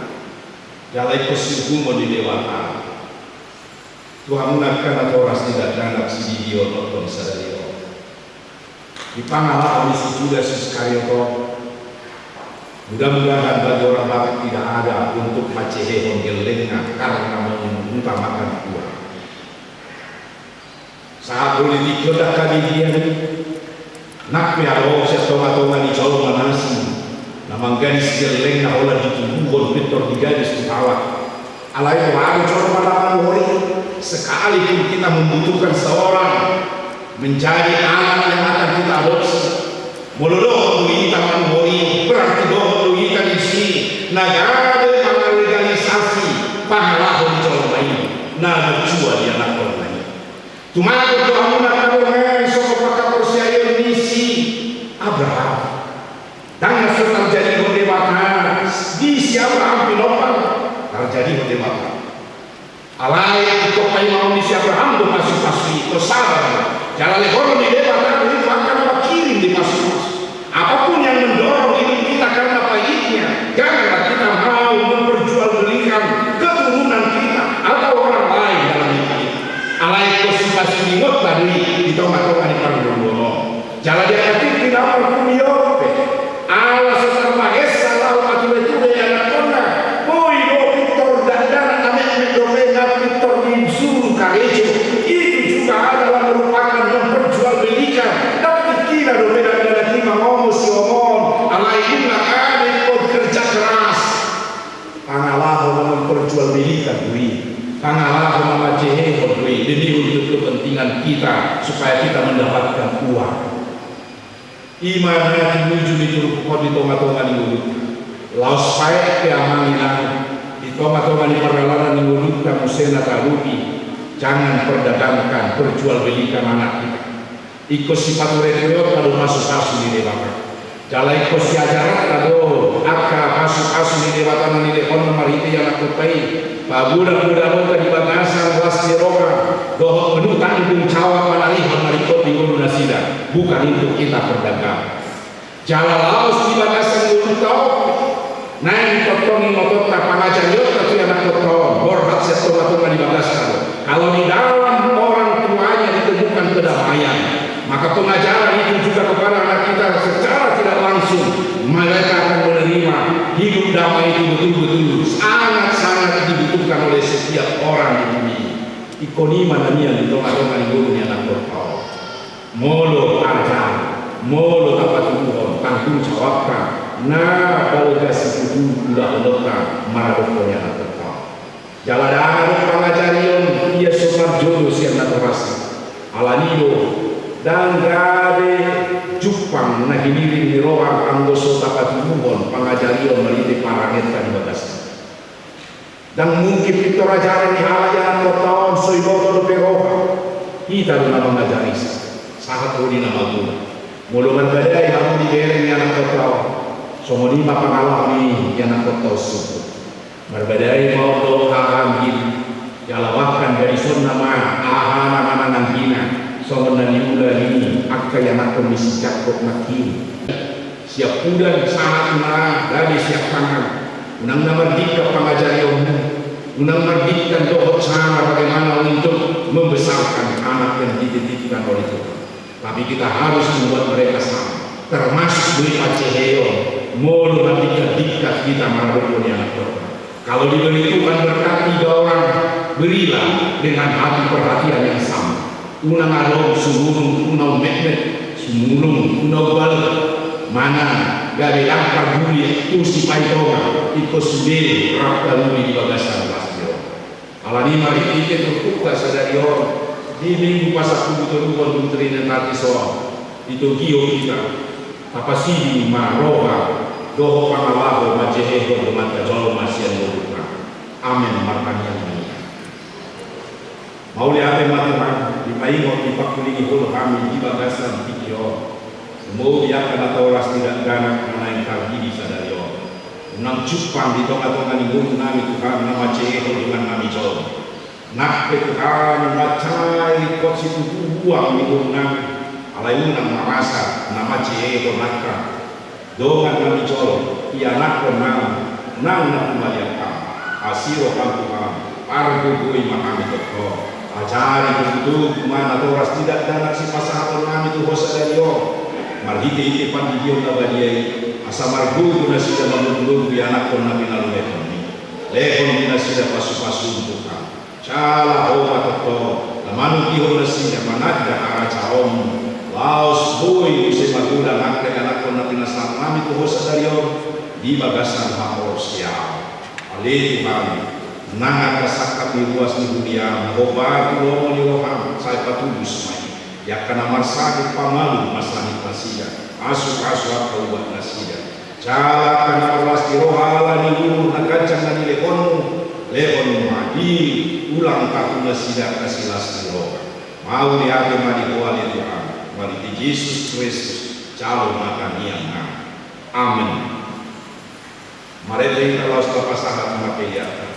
Jala ingkon siuhumon ni Debata tu hamuna angka natoras ni dakdanak sidihion on dohot sadari on. Di pangalaho ni si Judas Iskariot on, mudah-mudahan bagi orang Batak tidak ada untuk manjehehon gellengna karena mengutamakan uang. Sahat do di tingki on angka dongan, nang pe adong sian tonga-tonga ni jolma na asing na manggadis gellengna holan ditubuhon pintor digadis tu halak. Alai boha do jolma na manuhor i? Sekalipun kita membutuhkan seorang menjadi anak yang akan kita adopsi, molo dohot do hita manuhor i, berarti dohot do hita disi na gabe mangalegalisasi pangalaho ni jolma i na mercua di anakkonna i. Tumagon do hamuna angka dongan songon panghaporseaon ni si Abraham. Ndang na so tarjadihon Debata di si Abraham pinompar, tarjadihon Debata. Alai ingkon paimaon ni si Abraham do pasu-pasu i, ingkon sabar do. Jala lehonon ni Debata do i tu angka na mangkirim di pasu-pasu. Apapun yang mendorong hidup kita karena pahitnya, janganlah kita mau memperjualbelikan keturunan kita atau orang lain dalam hidup kita. Alai ingkon sipasu-pasu ni Debata do i di tonga-tonga ni parngoluon on. Jala di angka tingki na marhunihon pe, ala so tarbahen sala atureture anakkonna, boi do pintor dakdanak na metmet dope na pintor disuru karejo. Itu juga adalah merupakan memperjualbelikan. Ndang tingkina dope dakdanak i mangomo siomon, alai nunga gabe ingkon kerja keras. Pangalaho na memperjualbelikan do i, pangalaho na manjehehon do i. Demi untuk kepentingan kita, supaya kita mendapatkan uang. I ma na tinuju ni turpuk on di tonga-tonga ni ngolunta. Laos paet pe, amang inang, di tonga-tonga ni pardalanan ni ngolunta muse na talupi, jangan perdagangkan, perjualbelikan anak kita. Ingkon sipaturetureonta do pasupasu ni Debata. Jala ingkon siajaranta do angka pasupasu ni Debata na nilehonna marhite ianakkonta i. Pagodang-godanganta di bagasan las ni roha dohot penuh tanggung jawab manarihon na ringkot di ngolu nasida, bukan untuk kita berdagang. Jala laos di bagasan ngolunta on, naeng tongtong ingotonta, pangajarionta tu ianakkonta on, borhat sian tonga-tonga ni bagasta do. Kalau di dalam orang tuanya ditemukan kedamaian, maka pengajaran itu juga kepada anak kita secara tidak langsung, mereka akan menerima hidup damai itu betul-betul sangat-sangat dibutuhkan oleh setiap orang di bumi ini. Ingkon i ma na nian di tonga-tonga ni ngolu ni anakkonta on. Molo ajar, molo tapatuduhon tanggung jawabta, na balga situtu ulahononta maradophon ianakkonta on. Jala ndang adong pangajarion ia so marjolo sian natoras i. Alani do, ndang gabe jumpang na hinirim ni roha anggo so tapatuduhon pangajarion marhite parangenta di bagas i. Ndang mungkin pintor ajaran ni halak ianakkonta on so iboto dope roha. Hita do na mangajari, sahat ro di na magodang. Molo marbadai hamu di bereng ni anakkonta on, songon i ma pangalaho ni anakkonta on sogot. Marbadai ma on dohot haha anggina, jala bahkan gadisonna ma aha na manang anggina, songon na niula ni angka ianakhon ni si Jakob nangkin. Siap udan sahat ma gabe siap pangan. Unang na mardingkan pangajarion, unang mardingkan dohot cara bagaimana untuk membesarkan anak yang dititipkan oleh Tuhan. Tapi kita harus membuat mereka sama, termasuk do i panjehehon, molo mardingkan-dingkan hita maradophon ianakhonta. Kalau diberi Tuhan berkat tiga orang, berilah dengan hati perhatian yang sama. Unang adong sumurung unang metmet, sumurung unang balga, manang gabe ndang parguli tu sipaitonga, ingkon sude rap taruli di bagasan las ni roha. Alani i marhite turpukta sadari on, di Minggu pasampulu toluhon dung Trinitatis on, ditogihon hita, tapasiding ma roha dohot pangalaho manjehehon donganna jolma sian ngoluna. Amen. Martangiang ma hita. Mauliate ma Tuhan, dipaingot dipangkulingi Ho do hami di bagasan tingki on. Umou di angka natoras di dakdanak na naeng tarhite sadari on. Unang jumpang di tonga-tonga ni ngolunami Tuhan na manjehehon dongannami jolma. Nang pe Tuhan mansai ringkot situtu huang ni ngolunami. Alai unang marasa na manjehehon angka dongannami jolma, ianakhonnami, nang na humaliang Ham. Asi roham Tuhan, pargogoi ma hami tongtong. Ajari togu-togu ma natoras di dakdanak sipasahatonnami tu Ho sadari on. Marhite-hite pandidion na badia i, asa margogo nasida manggogohi ianakhon na pinalumehon i. Lehon di nasida pasu-pasu Tuhan. Jala Ho ma tongtong na manungkihon nasida mananda harajaonmu, laos boi muse magodang angka ianakhon na pinasahatnami tu Ho sadari on di bagasan haporseaon. Ale Tuhan, nang angka sangkap ni ruas ni huria na hombar tu lomo ni roham, sai patulus ma i. Di angka na marsahit, pamalum ma sahit nasida, pasu-pasu angka ubat nasida. Jala angka na las ni roha ala ni uhur na ganjang na nilehonmu, lehon ma i ulang tarlu nasida angka silas ni roha. Mauliate ma di Ho ale Tuhan, marhite Jesus Kristus, jalo ma tangiangnami. Amen. Marende hita laos tapasahat ma pelean.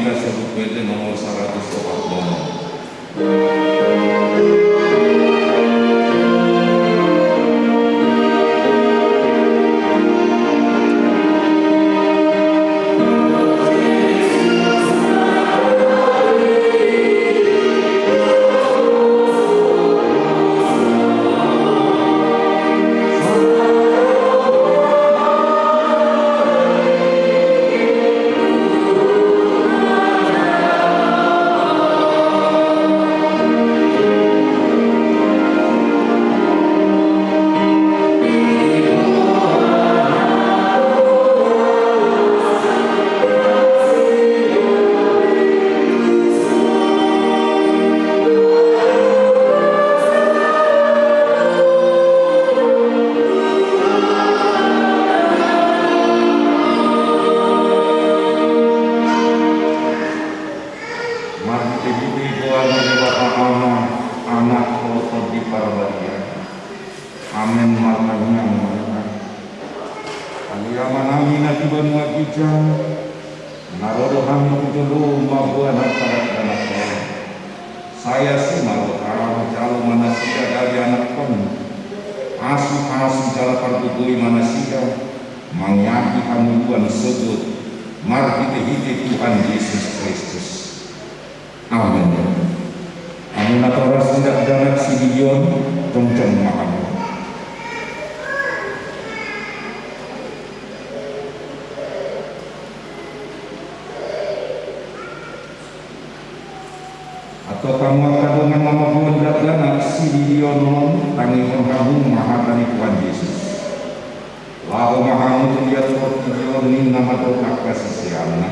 Buku Ende nomor saratus opat pulu onom. Marhitehite goar ni Debata Ama, Anak, dohot Tondi Parbadia. Amen. Martangiang ma hita. Ale Amanami na di banua ginjang, na ro do hami tu jolom mamboan angka dakdanak on. Sai asi ma rohaM, jalo ma nasida gabe anakM. Pasupasu jala pargogoi ma nasida mangeahi hangoluan sogot, marhitehite Tuhan Jesus Kristus. Amen. Hamu natoras ni dakdanak si Gideon, jongjong ma hamu. Antong hamu angka dongan na mamboan dakdanak si Gideon on, tangihon hamu ma hata ni Tuhan Jesus. Laho ma hamu tu liat portibi on, ninna ma tu angka siseanna: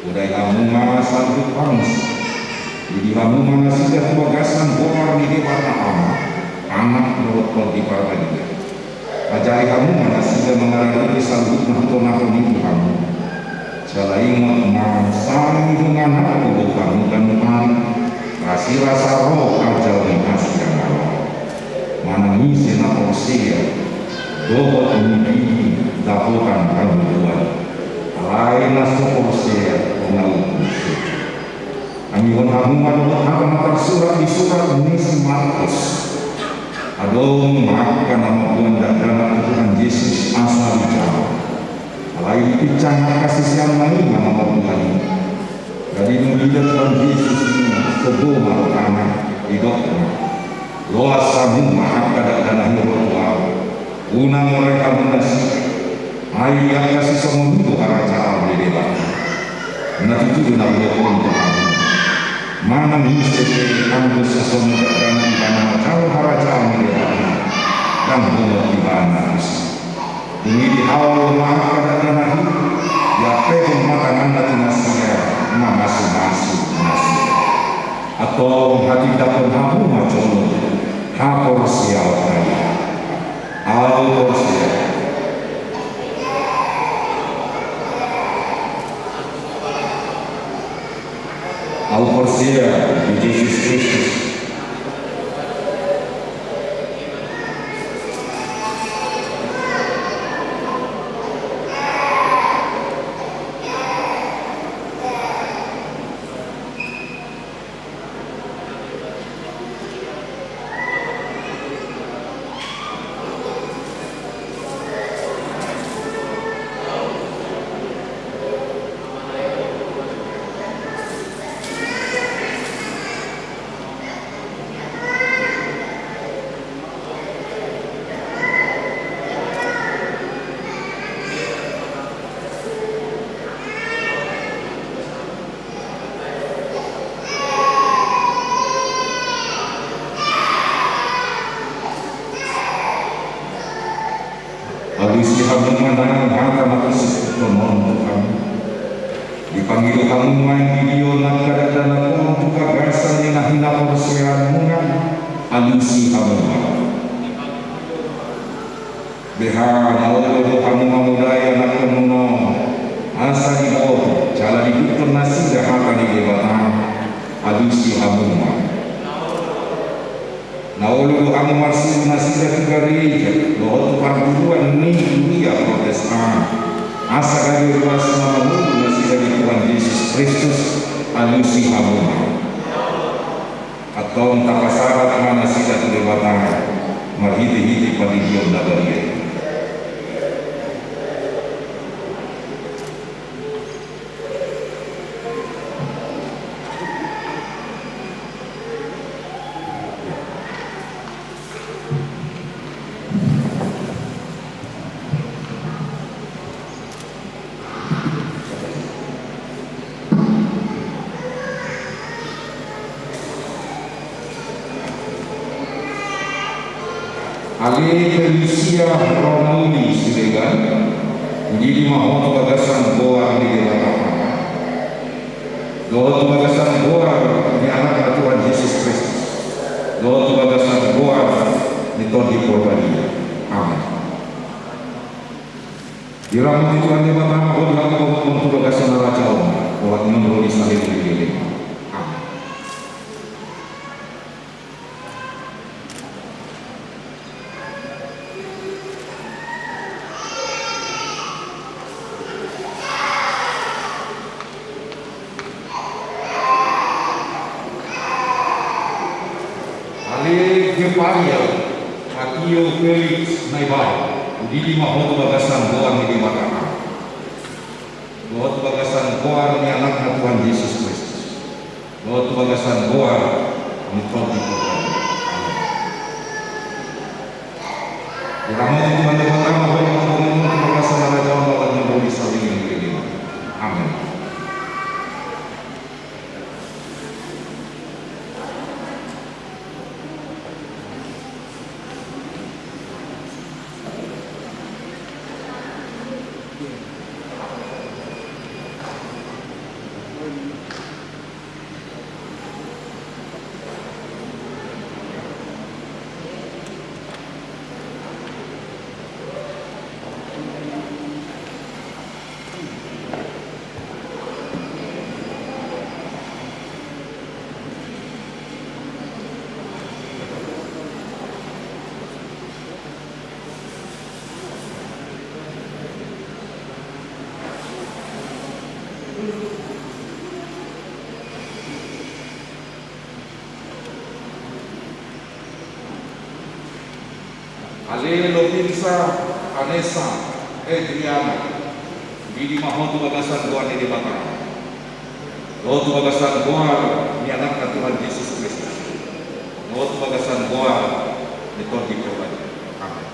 Podai hamu ma saluhut bangso. Idi hamu ma nasida tu bagasan goar ni Debata Ama, Anak dohot Tondi Parbadia. Ajari hamu ma nasida mangarade saluhut na hutonahon i tu hamu. Jala ingot ma, sai dongan ahu do hamu ganup ari, rasirasa ro ajal ni hasiangan on. Manang ise na porsea, dohot nipidi dapotan hangoluan. Alai na so porsea, unang porsea. Tangihon hamu ma dohot hata na tarsurat di surat ni si Markus. Adong ma angka na mamboan dakdanak tu Tuhan Jesus asa dijalo. Alai dipinsang angka siseanna i ma na mamboan i. Jadi dung diida Tuhan Jesus i, sogo ma rohana, didok ma: Loas hamu ma angka dakdanak i ro tu ahu. Unang orai hamu nasida, ai di angka sisongon i do harajaon ni Debata. Na tutu do na hudok on tu hamu: Manang ise pe anggo so songon dakdanak ibana manjalo harajaon ni Debata, ndang bongot ibana tusi. Dung i dihaol ma angka dakdanak i, diampehon ma tanganna tu nasida, mamasumasu nasida. Antong hatindangkon hamu ma jolo haporseaonta i. Ahu porsea. Ahu porsea di Jesus Kristus. Alusi hamu ma nang hata na husungkunon tu hamu. Dipangido hamu ma i di on angka dakdanak on tu bagasan ni na hinaporseaonmuna. Alusi hamu ma. Beha na olo do hamu mamodai anakkonmuna on, asa diboto jala diihuthon nasida hata ni Debata. Alusi hamu ma. Na olo do hamu marsiru nasida tu gareja dohot tu parguruan ni huria Protestan, asa gabe ruas na mangolu nasida. Tuhan Jesus Kristus, alusi hamu ma. Antong tapasahat ma nasida tu Debata marhitehite pandidion na badia i. Ale Telusia ro na uli Siregar, udidi ma ho tu bagasan goar ni Debata Ama, dohot tu bagasan goar ni Anakna Tuhan Jesus Kristus, dohot tu bagasan goar ni Tondi Porbadia. Amen. Diramoti Tuhan Debata ma ho di hangoluan on tu bagasan na raja on, olat ni on ro di saleleng ni lelengna. Amen. Ale Geparia Matio Felix Naibaho, udidi ma ho tu bagasan goar ni Debata Ama, dohot tu bagasan goar ni Anakna Tuhan Jesus Kristus, dohot tu bagasan goar ni Tondi Porbadia. Amen. Diramoti Tuhan Debata ma ho di hangoluan on tu bagasan na raja on, olat ni on ro di saleleng ni lelengna. Amen. Ale Lovinsa Vanessa Adriana, udidi ma ho tu bagasan goar ni Debata, dohot tu bagasan goar ni Anakna Tuhan Jesus Kristus, dohot tu bagasan goar ni Tondi Porbadia. Amen.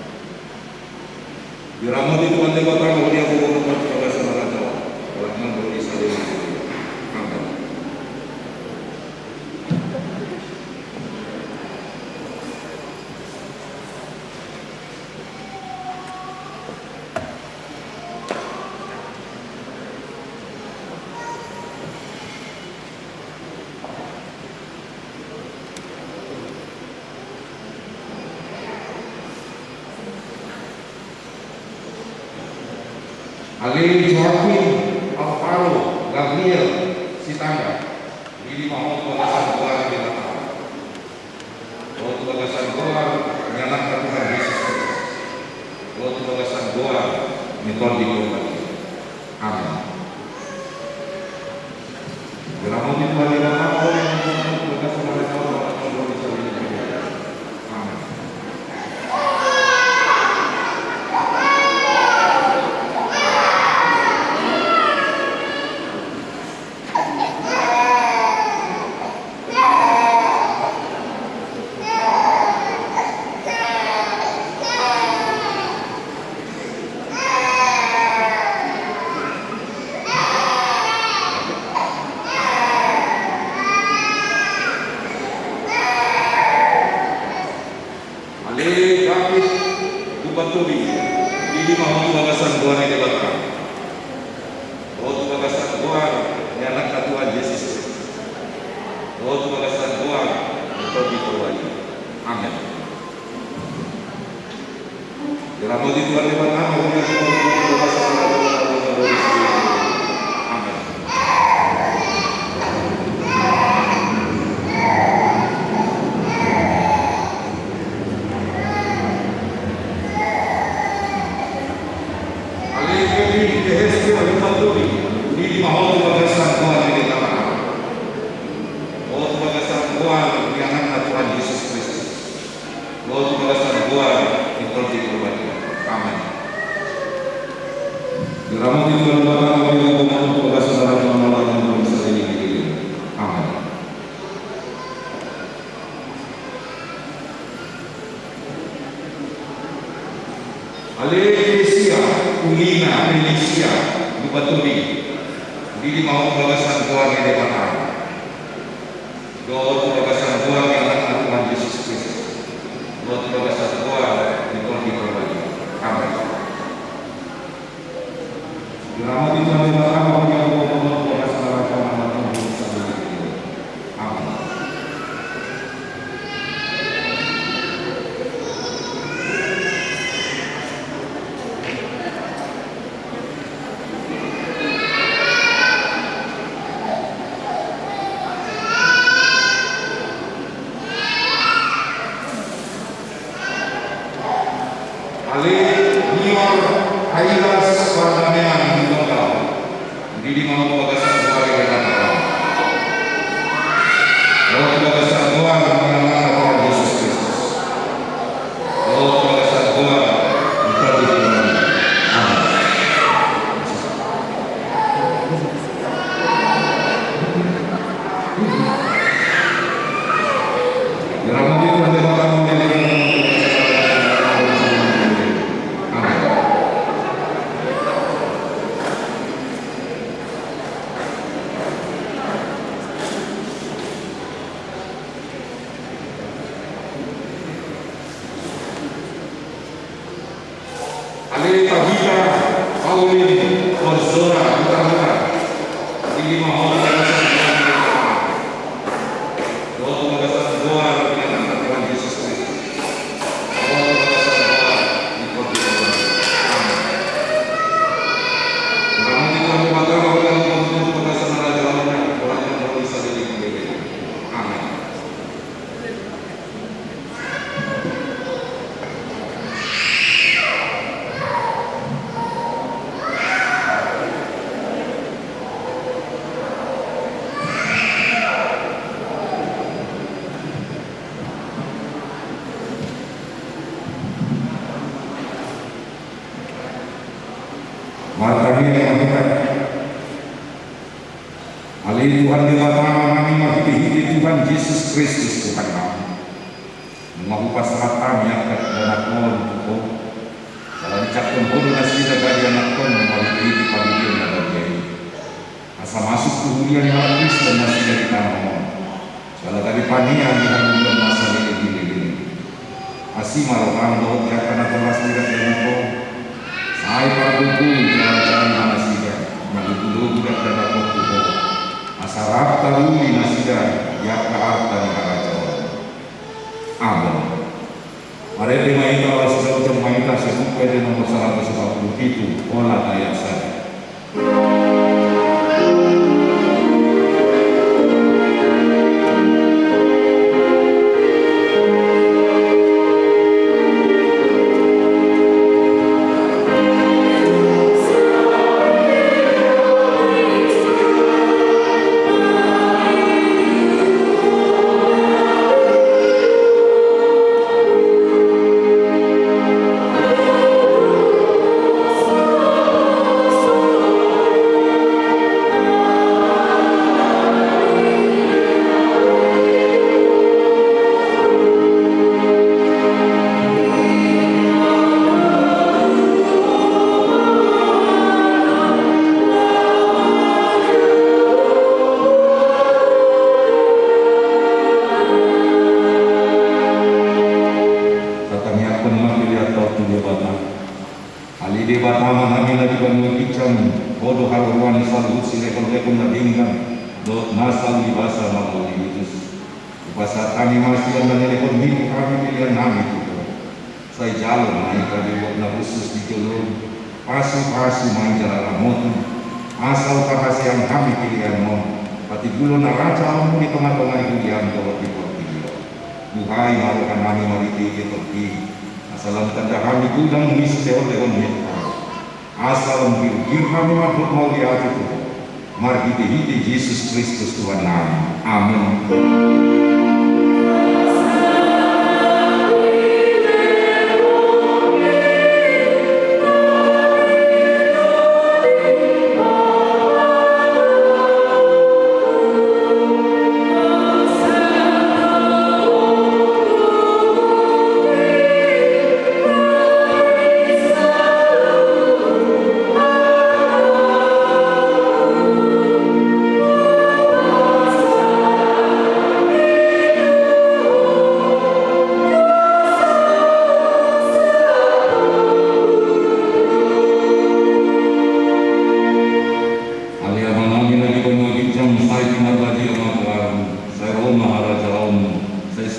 Diramoti Tuhan Debata ma ho di hangoluan on tu bagasan na raja on, olat ni on ro di saleleng ni lelengna. Amen. Ale Joaquin Alvaro Gabriel Sitanggang, udidi ma ho tu bagasan goar ni Debata, dohot tu bagasan goar ni Anakna Tuhan Jesus Kristus, dohot tu bagasan goar ni Tondi Porbadia. Amen. Diramoti Tuhan Debata ma ho di hangoluan on tu bagasan na raja on, olat ni on ro di saleleng ni lelengna. Amen. Ale Felesia, Ulina, Felesia, Lubatoni, didi ma ho tu bagasan goar ni Debata dohot tu bagasan goar ni Anakna Tuhan Jesus Kristus dohot tu bagasan goar ni Tondi Porbadia. Amen. Diramoti Tuhan Debata ma ho di angka umur, di angka saharajaon, di angka umur saharajaon. Amen. Ale Nior Ailas, pardamaian di tongka, didi ma ho tu bagasan goar ni Debata dohot tu bagasan goar ni Anakna Tuhan Jesus Kristus dohot tu bagasan goar ni Tondi Porbadia. Amen. Ale Tabita, Pauline, Orzora, Hutahuta, didi ma ho tu bagasan goar ni Debata dohot tu bagasan goar ni Anakna Tuhan Jesus Kristus dohot tu bagasan goar ni Tondi Porbadia. Amen. Diramoti Tuhan Debata ma ho di angka umur, di angka saharajaon, di angka umur saleleng ni lelengna. Amen. Martangiang ma hita. Ale Tuhan Debata Amanami, marhitehite Tuhan Jesus Kristus Tuhannami, nunga hupasahat hami angka danakkon tu Ho, jala dijangkon Ho do nasida gabe anakkonmu marhitehite pangilion na badia i. Asa masuk tu huria ni halak Kristen nasida di tano on, jala gabe panean di hangoluan na saleleng ni leleng. Asi ma roham dohot di angka na tolhas di dakdanak on. Sai pargogoi jala jala ma nasida, marlogulogu dakdanak on tu Ho, asa rap taruli nasida di angka arta ni harajaon. Amen. Marende ma hita, laos jalo ma hita, sian Buku Ende nomor saratus opat pulu pitu, olat ayat sada. Tatangiangkon ma pelean ta on tu Debata. Ale Debata Amanami na di banua ginjang, Ho do haroroan ni saluhut silehonlehon na denggan dohot na saulibasa mangauliutus. Hupasahat hami ma sian na nilehonMi tu hami peleannami tu Ho. Sai jalo ma i gabe uap na hushus di joloM, pasupasu ma i jala ramoti, asa huparhaseang hami pelean on, patibulon harajaonMu di tongatonga ni huriaM dohot di portibi on. Buhai ma rohanami marhitehite TondiM, asa lam tanda hami godang ni silehonlehonMi tu Ho. Asa lam girgir hami mandok mauliate tu Ho, marhitehite Jesus Kristus Tuhannami. Amen.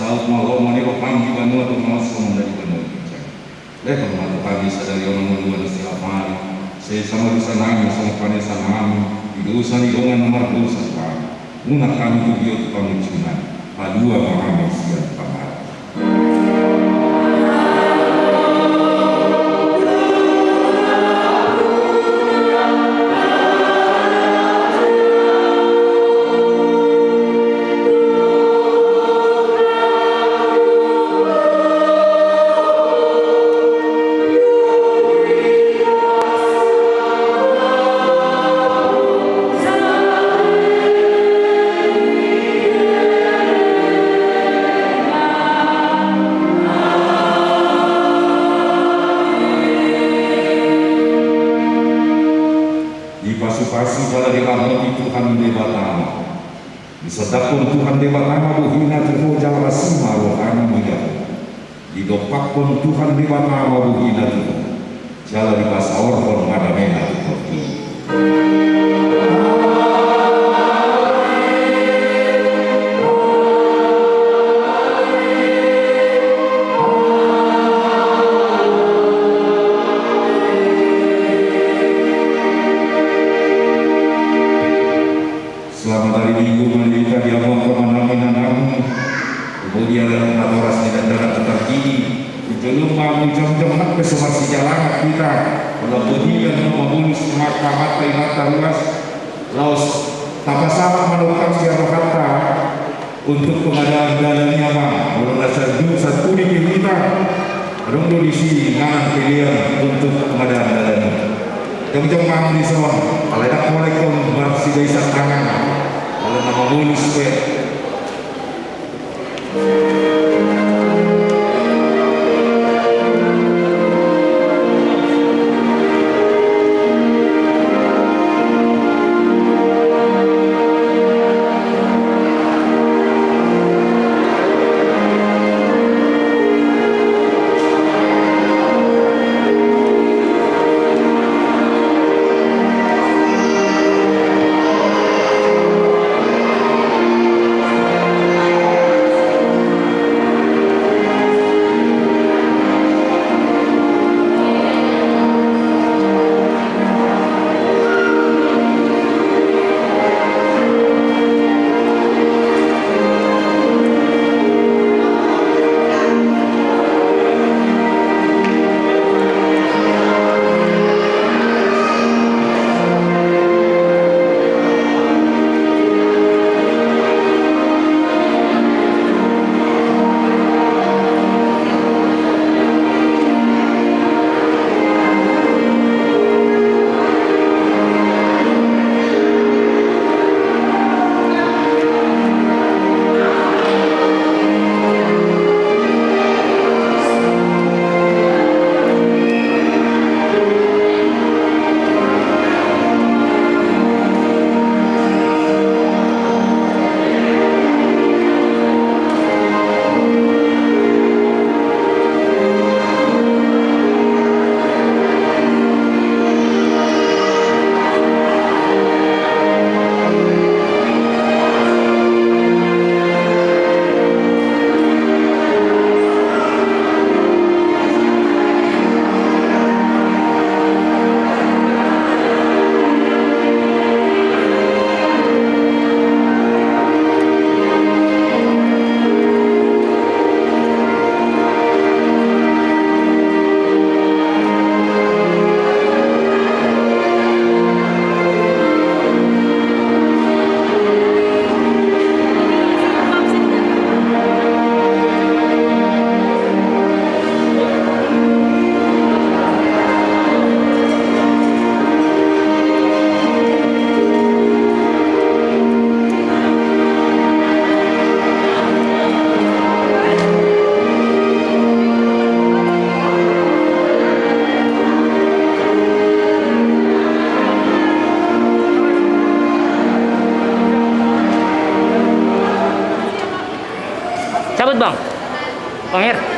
Saut ma roha ni Roham di banua tonga on songon na di banua ginjang. Lehon ma tu hami sadari on hangoluan siapari. Sesa ma dosa nami songon panesanami di dosa ni dongan na mardosa tu hami. Unang hami togihon tu pangunjunan. Palua ma hami sian pangago. Dipasupasu jala diramoti Tuhan Debata. Disondangkon Tuhan Debata ma bohina tu ho jala asi ma rohana mida ho. Didompakkon Tuhan Debata ma bohina tu ho jala dipasaorhon ma damena tu ho. Selamat hari Minggu ma di hita, di hamu angka amanami, inanami. Kemudian natoras ni dakdanak na targigi. Jolma ma hamu jongjong nang pe so marsijalangan hita. Molo boti pe hamu mamolus tu angka amanta inanta ruas. Laos tapasahat ma nangkin sian rohanta. Untuk pengadaan dalan i, amang, molo na sandung santuni pe hita, adong do disi inganan pelean untuk pengadaan dalan i. Jongjong ma hamu dison, alai ndang pola ingkon marsigaisan tangan, molo na mamolus pe. Cabut, Bang. Bang Her.